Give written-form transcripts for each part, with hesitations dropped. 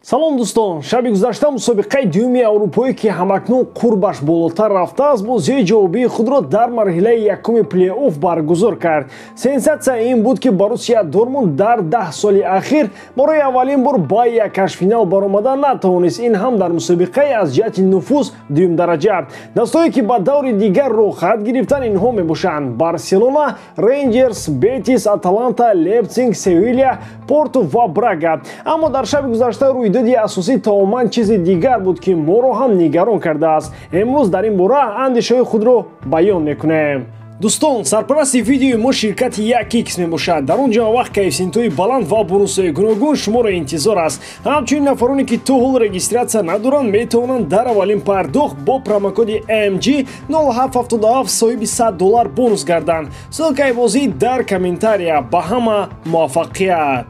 Салом дӯстон, шаби гузашта мусобиқаи дуюми аврупоӣ, ки ҳамакнун қурбаш болотар рафтааст, бозиҳои ҷавобии худро дар марҳилаи якуми плей-офф баргузор кард. Сенсатсия ин буд, ки Боруссия Дортмунд дар 10 соли ахир барои аввалин бор ба якҳаштфинал баромада натавонист. Ин ҳам дар мусобиқаи аз ҷиҳати нуфуз дуюмдараҷа. Дастое ки ба даври дигар роҳхат гирифтанд, инҳо мебошанд: Барселона, Рейнҷерс, Бетис, Аталанта, Лейпсиг, Севилия, Порту ва Брага. Аммо дар шаби гузашта рӯйдоди асосӣ тамоман чизи дигар буд, ки моро ҳам нигарон кардааст. Имрӯз дар ин бора андешаҳои худро баён мекунем. Дӯстон, сарпарасти видеои мо ширкати 1x мебошад. Дар он ҷо вақт коэффисиентҳои баланд ва бонусҳои гуногун шуморо интизор аст. Ҳамчунин нафароне, ки то ҳол регистратсия надоранд, метавонанд дар аввалин пардохт бо промокоди MG 0777 соҳиби $100 бонус гарданд. Ссылкаи бозӣ дар комментария. Ба ҳама муваффақият!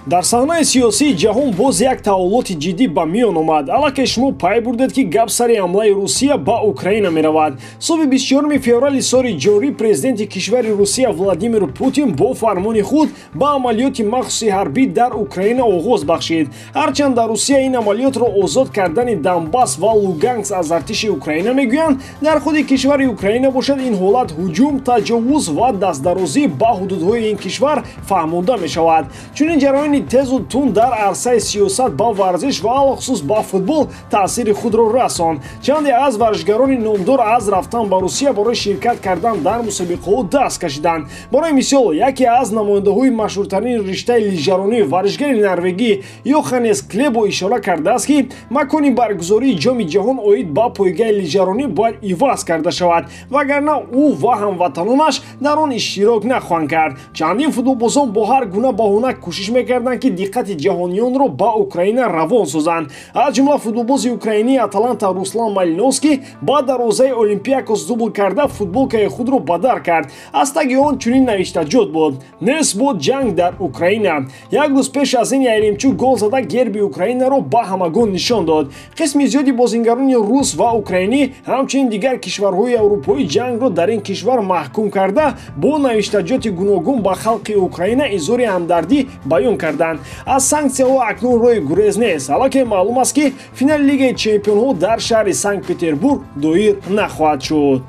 Дар саҳнаи сиёсии ҷаҳон боз як таҳаввулоти ҷиддӣ ба миён омад. Аллакай шумо пай бурдед, ки гап сари ҳамлаи Русия ба Украина меравад. Субҳи 24 феврали соли ҷорӣ президенти кишвари Русия Владимир Путин бо фармони худ ба амалиёти махсуси ҳарбӣ дар Украина оғоз бахшид. Ҳарчанд дар Русия ин амалиётро озод кардани Донбасс ва Луганск аз артиши Украина мегӯянд, дар худи кишвари Украина бошад ин ҳолат ҳуҷум, таҷовуз ва дастдарозӣ ба ҳудудҳои ин кишвар фаҳмонда мешавад. Чунин ҷараёни тезу тунд дар арсаи сиёсат ба варзиш ва алахусус ба футбол таъсири худро расонд. Чанде аз варзишгарони номдор аз рафтан ба Русия барои ширкат кардан дар мусобиқаҳо даст кашиданд. Барои мисол, яке аз намояндаҳои машҳуртарини риштаи лижаронӣ, варзишгари норвегӣ Йоханнес Клебо ишора кардааст, ки макони баргузории Ҷоми ҷаҳон оид ба пойгаи лижаронӣ бояд иваз карда шавад, вагарна ӯ ва ҳамватанонаш дар он иштирок нахоҳанд кард. Чандин футболбозон бо ҳар гуна баҳона кӯшиш мекарданд, ки диққати ҷаҳониёнро ба Украина равон созанд. Аз ҷумла футболбози украинии Аталанта Руслан Малиновский ба дарвозаи Олимпиакос дубл карда футболкаи худро бадар кард. Аз таги он чунин навиштаҷот буд: «Нест буд ҷанг дар Украина». Як рӯз пеш аз ин Яремчук гол зада герби Украинаро ба ҳамагон нишон дод. Қисми зиёди бозингарони рус ва украинӣ, ҳамчунин дигар кишварҳои аврупоӣ ҷангро дар ин кишвар маҳкум карда, бо навиштаҷоти гуногун ба халқи Украина изҳори ҳамдардӣ баён карданд. Аз санксияҳо акнун роҳи гурез нест. Аллакай маълум аст, ки финали Лигаи чемпионҳо дар шаҳри Санкт-Петербург доир нахоҳад шуд.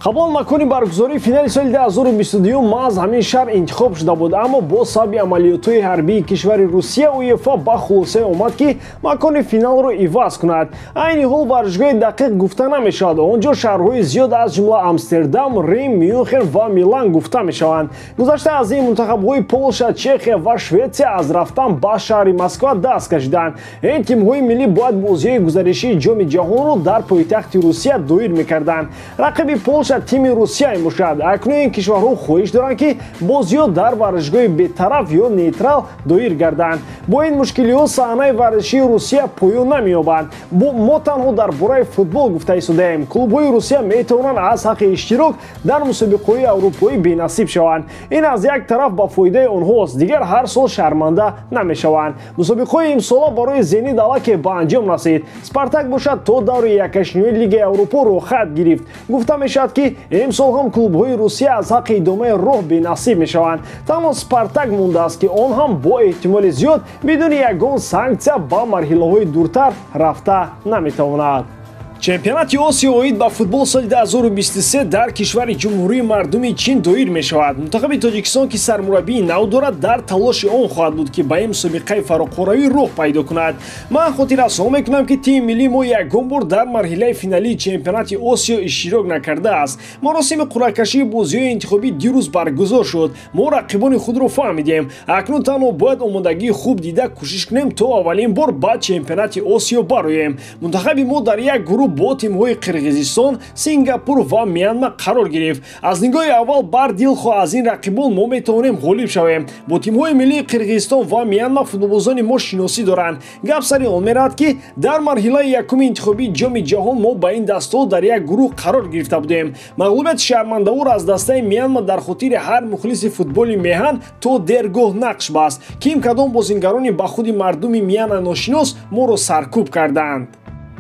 Қаблан макони баргузории финали соли 2022 маҳз ҳамин шаҳр интихоб шуда буд, аммо бо сабаби амалиётҳои ҳарбии кишвари Русия УЕФА ба хулосае омад, ки макони финалро иваз кунад. Айни ҳол варзишгоҳи дақиқ гуфта намешавад. Он ҷо шаҳрҳои зиёд, аз ҷумла Амстердам, Рим, Мюнхен ва Милан гуфта мешаванд. Гузашта аз ин мунтахабҳои Полша, Чехия ва Шветсия аз рафтан ба шаҳри Москва даст кашиданд. Ин тимҳои миллӣ бояд бозиҳои гузаришии Ҷоми ҷаҳонро дар пойтахти Русия доир мекарданд. Рақиби Полша тими Русия мебошад. Акнун ин кишварҳо хоҳиш доранд, ки бозиҳо дар варзишгоҳи бетараф ё нейтрал доир гарданд. Бо ин мушкилиҳо саҳнаи варзишии Русия поён намеёбанд. Мо танҳо дар бораи футбол гуфта истодаем. Клубҳои Русия метавонанд аз ҳаққи иштирок дар мусобиқаҳои аврупоӣ бенасиб шаванд. Ин аз як тараф ба фоидаи онҳост, дигар ҳар сол шарманда намешаванд. Мусобиқаҳои имсола барои Зенит аллакай ба анҷом расид. Спартак бошад то даври якҳаштниҳои Лигаи Аврупо роҳхат гирифт. Гуфта мешавад, ки имсол ҳам клубҳои Русия аз ҳаққи идомаи роҳ бенасиб мешаванд. Танҳо Спартак мондааст, ки он ҳам бо эҳтимоли зиёд бидуни ягон санксия ба марҳилаҳои дуртар рафта наметавонад. Чемпионати Осиё оид ба футбол соли 2023 дар кишвари Ҷумҳурии Мардуми Чин доир мешавад. Мунтахаби Тоҷикистон, ки сармураббии нав дорад, дар талоши он хоҳад буд, ки ба ин мусобиқаи фароқоравӣ роҳ пайдо кунад. Ман хотиррасон мекунам, ки тими миллии мо ягон бор дар марҳилаи финалии чемпионати Осиё иштирок накардааст. Маросими қуръакашии бозиҳои интихобӣ дирӯз баргузор шуд. Мо рақибони худро фаҳмидем. Акнун танҳо бояд омодагии хуб дида кӯшиш кунем, то аввалин бор ба чемпионати Осиё бароем. Мунтахаби мо дар як гурӯҳ бо тимҳои Қирғизистон, Сингапур ва Мянма қарор гирифт. Аз нигоҳи аввал бар дилхоҳ аз ин рақибон мо метавонем ғолиб шавем. Бо тимҳои миллии Қирғизистон ва Мянма футболбозони мо шиносӣ доранд. Гап сари он меравад, ки дар марҳилаи якуми интихобии Ҷоми ҷаҳон мо ба ин дастаҳо дар як гурӯҳ қарор гирифта будем. Мағлубияти шармандаор аз дастаи Мянма дар хотири ҳар мухлиси футболи меҳан то дергоҳ нақш баст. Ким кадом бозингарони ба худи мардуми Мянма ношинос моро саркӯб карданд.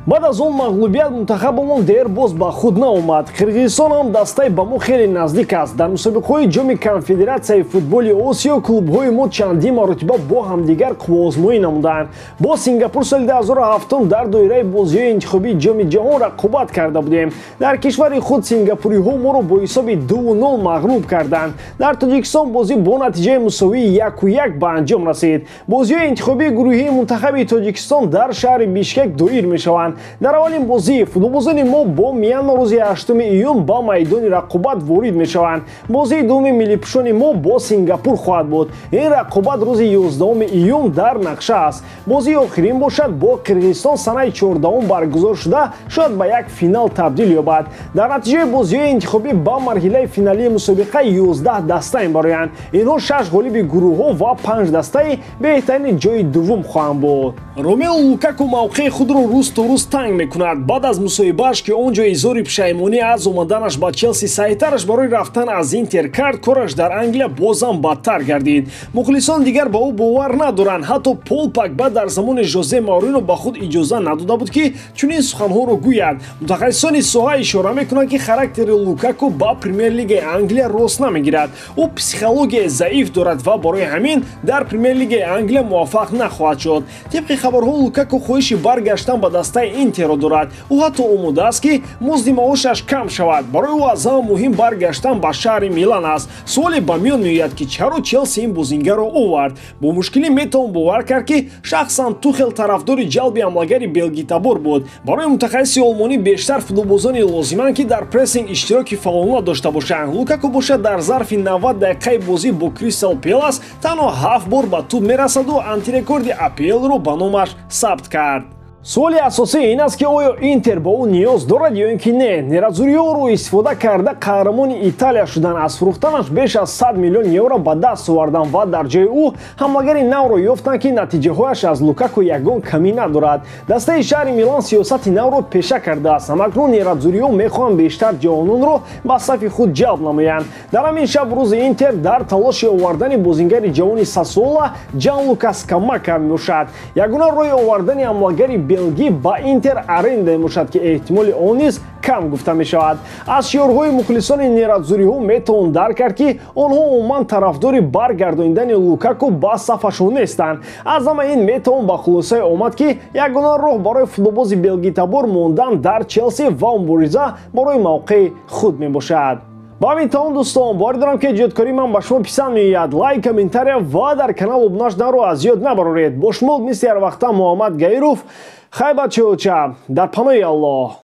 Баъд аз он мағлубият мунтахабамон дер боз ба худ наомад. Қирғизистон ҳам дастаи ба мо хеле наздик аст. Дар мусобиқаҳои Ҷоми Конфедератсияи футболи Осиё клубҳои мо чандин маротиба бо ҳамдигар қувваозмоӣ намуданд. Бо Сингапур соли 2007 дар доираи бозиҳои интихобии Ҷоми ҷаҳон рақобат карда будем. Дар кишвари худ сингапуриҳо моро бо ҳисоби 2-0 мағлуб карданд. Дар Тоҷикистон бозӣ бо натиҷаи мусовии 1-1 ба анҷом расид. Бозиҳои интихобии гурӯҳии мунтахаби Тоҷикистон дар шаҳри Бишкек доир мешаванд. Дар аввалин бозӣ футболбозони мо бо Мянма рӯзи 8 июн ба майдони рақобат ворид мешаванд. Бозии дуюми миллипӯшони мо бо Сингапур хоҳад буд. Ин рақобат рӯзи 11 июн дар нақша аст. Бозии охирин бошад бо Қирғизистон санаи 14 баргузор шуда, шояд ба як финал табдил ёбад. Дар натиҷаи бозиҳои интихобӣ ба марҳилаи финалии мусобиқа 11 даста мебароянд. Инҳо 6 ғолиби гурӯҳҳо ва 5 дастаи беҳтарини ҷои дуввум хоҳанд буд. Ромелу Лукаку мавқеи худро рӯз то рӯз танг мекунад. Баъд аз мусоҳибааш, ки он ҷо изҳори пушаймонӣ аз омаданаш ба Челси саҳитараш барои рафтан аз Интер кард, кораш дар Англия бозам бадтар гардид. Мухлисон дигар ба ӯ бовар надоранд. Ҳатто Пол Погба дар замони Жозе Мауриньо ба худ иҷоза надода буд, ки чунин суханҳоро гӯяд. Мутахассисони соҳа ишора мекунанд, ки характери Лукаку ба Премер-лигаи Англия рост намегирад. Ӯ психологияи заиф дорад ва барои ҳамин дар Премер-лигаи Англия муваффақ нахоҳад шуд. Тибқи хабарҳо, Лукаку хоҳиши баргаштан ба дастаи Интерро дорад. Ӯ ҳатто омода аст, ки музди маошаш кам шавад. Барои ӯ аз ҳама муҳим баргаштан ба шаҳри Милан аст. Суоле ба миён меояд, ки чаро Челси ин бозингарро овард. Бо мушкилӣ метавон бовар кард, ки шахсан Тухел тарафдори ҷалби ҳамлагари белгитабор буд. Барои мутахассиси олмонӣ бештар футболбозоне лозиманд, ки дар прессинг иштироки фаъолона дошта бошанд. Лукаку бошад дар зарфи 90 дақиқаи бозӣ бо Кристал Пелас танҳо 7 бор ба тӯб мерасаду антирекорди АПЛ-ро ба номаш сабт кард. Суоли асосӣ ин аст, ки оё Интер ба ӯ ниёз дорад ё ин ки не. Нерадзуриёро истифода карда қаҳрамони Италия шудан, аз фурӯхтанаш беш аз 100 миллион евро ба даст овардан ва дар ҷои ӯ ҳамлагари навро ёфтанд, ки натиҷаҳояш аз Лукаку ягон камӣ надорад. Дастаи шаҳри Милан сиёсати навро пеша кардааст. Ҳамакнун нерадзуриё мехоҳанд бештар ҷавононро ба сафи худ ҷалб намоянд. Дар ҳамин шаб рӯзи Интер дар талоши овардани бозингари ҷавони Сассуола Ҷанлука Скамака мебошад. Ягона роҳи овардани ҳамлагари белгӣ ба Интер аренда мебошад, ки эҳтимоли он низ кам гуфта мешавад. Аз шиёрҳои мухлисони нерадзуриҳо метавон дарк кард, ки онҳо умуман тарафдори баргардонидани Лукаку ба сафашон нестанд. Аз ҳама ин метавон ба хулосае омад, ки ягона роҳ барои футболбози белгитабор мондан дар Челси ва мубориза барои мавқеи худ мебошад. Ба ҳамин тамом, дӯстон, боварӣ дорам, ки эҷодкории ман ба шумо писанд меояд. Лайк, комментария ва дар канал обуна шуданро аз ёд набароред. Бо шумо мисли ҳар вақта Муҳаммад Гаиров. Хай, бачаоча, дар паноҳи Аллоҳ.